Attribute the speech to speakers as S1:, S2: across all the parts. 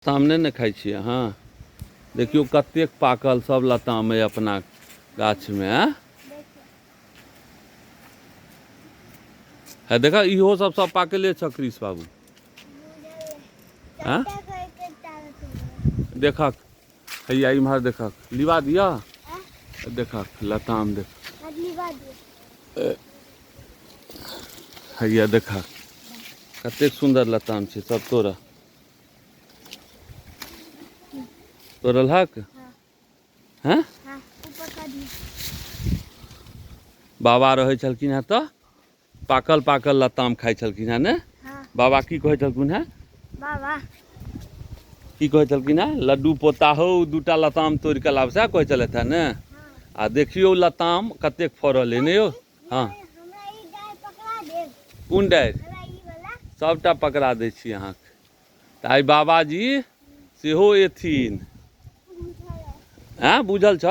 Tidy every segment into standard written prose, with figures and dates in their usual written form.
S1: लताम नहि ने खाइ छियै अहाँ? देखियौ कतेक पाकल सब लताम अइ अपना गाछमे। आँय हे देख, इहो सब सब पाकले छ कृष बाबू। आँय देखक, हैया इम्हर देखक, लिवा दिअ। देखक लताम, देख हैया, देखक कतेक सुन्दर लताम छै सब। तोरा तोड़लहक हैं? बाबा रहै छलखिन हेँ तऽ पाकल पाकल लताम खाइ छलखिन हेँ ने? बाबा की कहै छलखिन हेँ?
S2: बाबा
S1: की कहै छलखिन हेँ? लड्डू पोता हौ, दूटा लताम तोड़ि कऽ लाब, सएह कहै छलथि हेँ ने? आ देखियौ लताम कतेक फड़ल अइ ने यौ। हँ, कोन डारि? सभटा पकड़ा दै छी अहाँके। तऽ आइ बाबाजी सेहो एथिन। हँ, बुझल छ?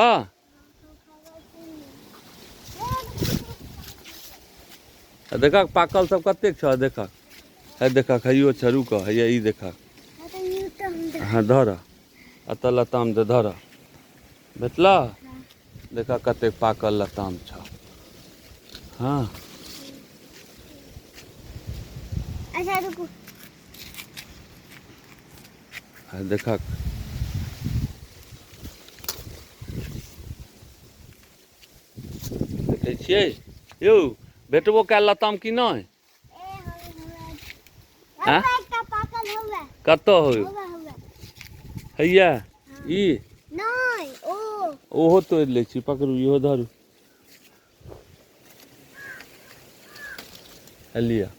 S1: देखक पाकल सब कतेक छ, देखक है, देखक हैयो छ, रुक, हैया ई देखक। हँ, धर एतऽ लताम दे, धर। भेटल? देखऽ कतेक पाकल लताम छ। हँ।
S2: अच्छा रुकू।
S1: देखक, देखै छियै यौ, भेटबो कयल लताम कि नहि?
S2: आँ?
S1: कतऽ हो? हैया ई ओहो तोड़ि लै छी। पकड़ू, इहो धरू, लिअ।